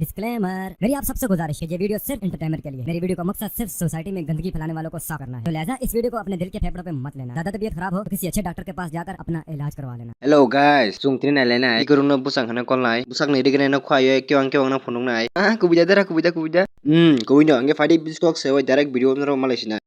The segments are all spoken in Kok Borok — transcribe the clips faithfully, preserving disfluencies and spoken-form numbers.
डिस्क्लेमर, मेरी आप सबसे गुजारिश है, ये वीडियो सिर्फ एंटरटेनमेंट के लिए। मेरी वीडियो का मकसद सिर्फ सोसाइटी में गंदगी फैलाने वालों को साफ करना है। तो लिहाजा इस वीडियो को अपने दिल के फेफड़ों पे मत लेना। ज्यादा तबीयत खराब हो तो किसी अच्छे डॉक्टर के पास जाकर अपना इलाज करवा लेना। Hello guys, chung tini nai lainai. Ikurung no bwsang hwnwi kol nai. Bwsak ni rigre no khwlai o, kewang kewang no phunuk nai. Ah, kubui da dara, kubui da, kubui da. Hmm, kubui no, hwnkhe phaidi biskok se oi direct video no rw malai sinai.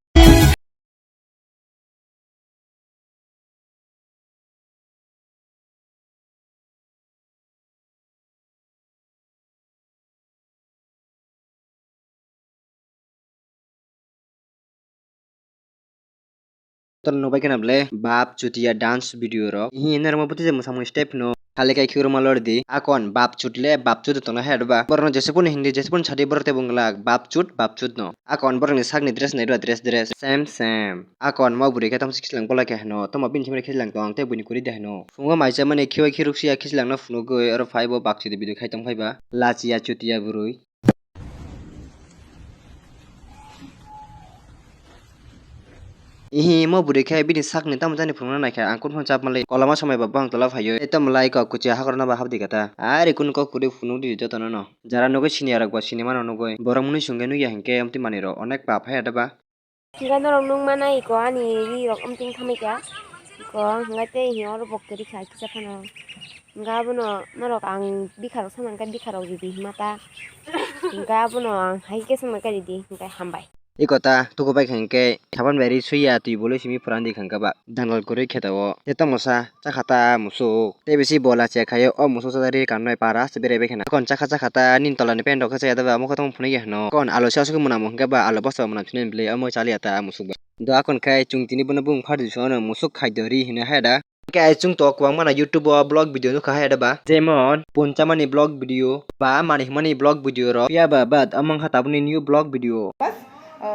Tor nubai kheno ble bap chutia dance video rok. Ihi norok bwtwi je mwsamung step no khali kai khikruma lordi. Akon bap chut le bap chut tongna hai ba. Borok no jesukun hindi jesukun sadi borok tei bung glak bap chut bap chut no. Akon borok ni sak ni dress nai dua dress dress same same. Akon mo bwrwi khe tamo se khichlang bolai khe heno tamo bini thimre khichlang tong tei buini kwrwi de heno. Phungo maisa mani khiwai khiruk sia khichlang no phunugwi oro phai bo bap chuti video khai tong phai ba. Lachiya chutia bwrwi. Ihi mo bwrwi khe bini sakni tamo jani phunukna naikha, ang kunu phano chap manlai. Koloma somoi ba bwkhak tola phaio. Tei tamo lai kok kuchia hakrokno ba hapdi kha ta. Ari kunu kok kwrwi phunukdi jotono no. Jara nugwi siniya rok ba sinimano nugwi. Borok mwnwi songkhe nukya hinkhe amtwi manwirok onek pap hai da ba. Hingke norok nukmana iko ani rirok amtwing thamikha. Iko hingke tei hino oro bok kwrwi kha kisa phano. Hingke abono norok ang bikharok samani khe bikharok ridi hima ta. Hingke abono ang hai khe samani khe ridi hingke hambai. Iko ta tukubai kha hingke saban bai ri suiya twi bolwi simi phuran di kha hingke ba dangal kwrwi khe ta o. Tei tamo sa chakha ta musuk. Tei bisi bola chekhaio o musuk chadari kanmai para se berai bai kheno. Kon chakha chakha ta nini tolani pant rok khe chaya da ba omo khe tamo phunukya hino. Kon alo se aswk mwnamo hwnkhe ba alo bosta mwnam sinai bwle omo chaliya ta musuk ba. Do akon khai chwng tini bono bung phardi sono musuk khai do ri hino hai da. Hwnkhe ai chwng to kwbangma na YouTube o vlog video nukha hai da ba. Jemon ponchamani vlog video ba mani hwnmani vlog video rok. Phiya ba bad omo wngkha tabukni new vlog video. बस, अ,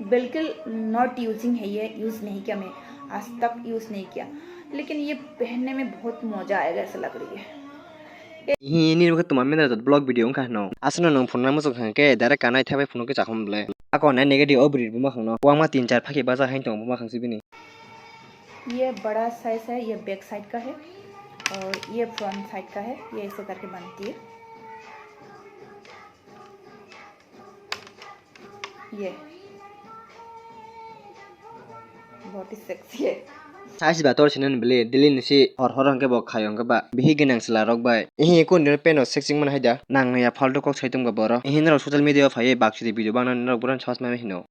बिल्कुल not using है ये, यूज़ नहीं किया मैं, आज तक यूज़ नहीं किया, लेकिन ये पहनने में बहुत मज़ा आएगा ऐसा लग रही है। Hi, nini wngkha tuma mena jat vlog video wngkha hino. Aswkno nwng phunuknai muchung hwnkhe direct kanai thaibai phunukgwi chakhum bwle. Ako nai negative o bwrwi buma khangno. Kwbangma tin char phakhe bacha haino tongo buma khangsi bini. ये बड़ा साइज है, ये back side का है और ये front side का है, ये ऐसे करके बनती है। ये बहुत ही सेक्सी है। Size ba tor sinan bwle, daily ni si hor hor hwnkhe bo khayo hwnkhe ba. Bihi gwnang chwla rok bai. Ehe kun dino peno sexing man haida. Nang ya faltu kok sai tong ba boro. Ehe norok social media o phaiwi bak sidi video bangna norok bohrok sahos mano hino.